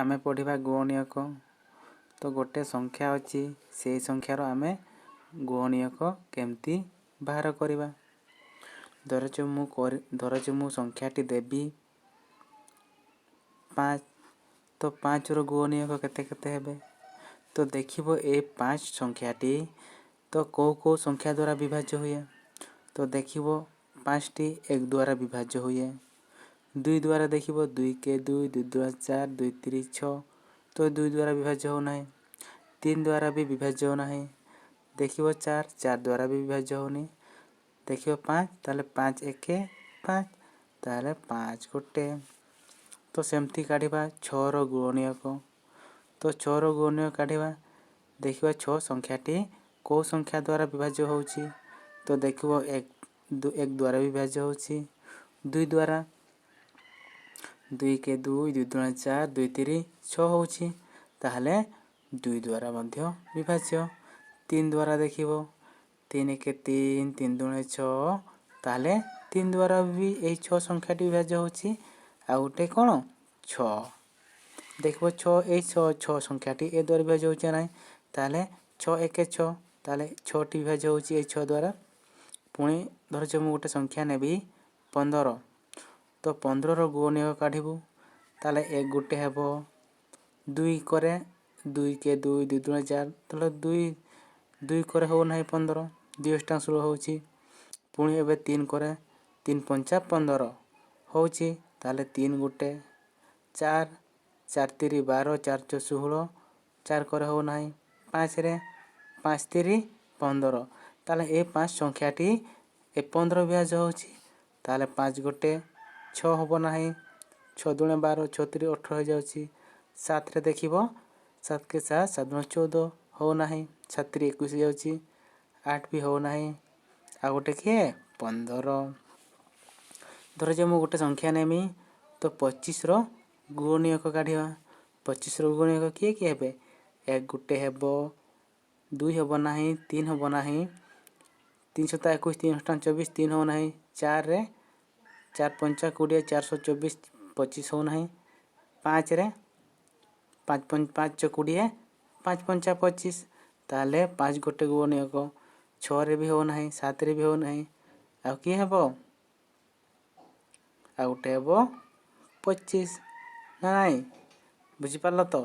ଆମେ ପଢ଼ିବା ଗୁଣନୀୟକ। ତ ଗୋଟେ ସଂଖ୍ୟା ଅଛି, ସେଇ ସଂଖ୍ୟାର ଆମେ ଗୁଣନୀୟକ କେମିତି ବାହାର କରିବା? ଧରଛୁ ମୁଁ ସଂଖ୍ୟାଟି ଦେବି 5। ତ 5ର ଗୁଣନୀୟକ କେତେ କେତେ ହେବେ? ତ ଦେଖିବ, ଏ 5 ସଂଖ୍ୟାଟି ତ କେଉଁ କେଉଁ ସଂଖ୍ୟା ଦ୍ୱାରା ବିଭାଜ୍ୟ ହୁଏ। ତ ଦେଖିବ, 5ଟି 1 ଦ୍ୱାରା ବିଭାଜ୍ୟ ହୁଏ, 2 ଦ୍ୱାରା ଦେଖିବ, 2 କେ 2, 2 ଦ୍ୱାରା 4, 2 ତିରି 6। ତ 2 ଦ୍ୱାରା ବିଭାଜ୍ୟ ହେଉନାହିଁ। 3 ଦ୍ୱାରା ବି ବିଭାଜ୍ୟ ହେଉନାହିଁ। ଦେଖିବ 4, 4 ଦ୍ୱାରା ବି ବିଭାଜ୍ୟ ହେଉନି। ଦେଖିବ 5, ତାହେଲେ 5 ଏକେ 5, ତାହେଲେ 5 ଗୋଟେ। ତ ସେମିତି କାଢ଼ିବା 6ର ଗୁଣନୀୟକ। ତ 6ର ଗୁଣନୀୟକ କାଢ଼ିବା, ଦେଖିବା 6 ସଂଖ୍ୟାଟି କେଉଁ ସଂଖ୍ୟା ଦ୍ୱାରା ବିଭାଜ୍ୟ ହେଉଛି। ତ ଦେଖିବ, 1, 1 ଦ୍ୱାରା ବିଭାଜ୍ୟ ହେଉଛି, 2 ଦ୍ୱାରା, 2 କେ 2, 2 ଦୁଣେ 4, 2 ତିରି 6 ହେଉଛି, ତାହେଲେ 2 ଦ୍ୱାରା ମଧ୍ୟ ବିଭାଜ୍ୟ। 3 ଦ୍ୱାରା ଦେଖିବ, 3 ଏକେ 3, 3 ଦୁଣେ 6, ତାହେଲେ 3 ଦ୍ୱାରା ବି ଏଇ 6 ସଂଖ୍ୟାଟି ବିଭାଜ୍ୟ ହେଉଛି। ଆଉ ଗୋଟେ କ'ଣ? 6 ଦେଖିବ, 6, ଏଇ 6, 6 ସଂଖ୍ୟାଟି ଏ ଦ୍ୱାରା ବିଭାଜ୍ୟ ହେଉଛି ନାହିଁ। ତାହେଲେ 6 ଏକେ 6, ତାହେଲେ 6ଟି ବିଭାଜ୍ୟ ହେଉଛି ଏଇ 6 ଦ୍ୱାରା। ପୁଣି ଧରଛ ମୁଁ ଗୋଟେ ସଂଖ୍ୟା ନେବି 15। ତ 15ର ଗୁଣନୀୟକ କାଢ଼ିବୁ, ତାହେଲେ 1 ଗୋଟେ ହେବ, 2 କରେ, 2 କେ 2, 2 ଦୁଣେ 4, ତାହେଲେ 2, 2 କରେ ହେଉନାହିଁ 15, 2 ଅଷ୍ଟା 16 ହେଉଛି। ପୁଣି ଏବେ 3 କରେ, 3 ପଞ୍ଚା 15 ହେଉଛି, ତାହେଲେ 3 ଗୋଟେ। 4, 4 ତିରି 12, 4 ଚଉ 16, 4 କରେ ହେଉନାହିଁ। 5ରେ, 5 ତିରି 15, ତାହେଲେ ଏ 5 ସଂଖ୍ୟାଟି ଏ 15 ବିଭାଜ୍ୟ ହେଉଛି, ତାହେଲେ 5 ଗୋଟେ। 6 ହେବ ନାହିଁ, 6 ଦୁଣେ 12, 6 ତିରି 18 ହେଇଯାଉଛି। 7ରେ ଦେଖିବ, 7 କେ 7, 7 ଦୁଣେ 14, ହେଉନାହିଁ। 7 ତିରି 21 ହେଇଯାଉଛି। 8 ବି ହେଉନାହିଁ। ଆଉ ଗୋଟେ କିଏ? 15। ଧର ଯେ ମୁଁ ଗୋଟେ ସଂଖ୍ୟା ନେମି, ତ 25ର ଗୁଣନୀୟକ କାଢ଼ିବା। 25ର ଗୁଣନୀୟକ କିଏ କିଏ ହେବେ? 1 ଗୋଟେ ହେବ, 2 ହେବ ନାହିଁ, 3 ହେବ ନାହିଁ, 3 ସତା 21, 3 ଅଷ୍ଟା 24, 3 ହେବ ନାହିଁ। 4ରେ, 4 ପଞ୍ଚା 20, 4 24, 25 ହେଉନାହିଁ। 5ରେ, 5 5 20, 5 ପଞ୍ଚା 25, ତାହେଲେ 5 ଗୋଟେ ଗୁଣନୀୟକ। 6ରେ ବି ହେଉନାହିଁ, 7ରେ ବି ହେଉନାହିଁ। ଆଉ କିଏ ହେବ? ଆଉ ଗୋଟେ ହେବ 25 ନା ନାଇଁ? ବୁଝିପାରିଲ ତ?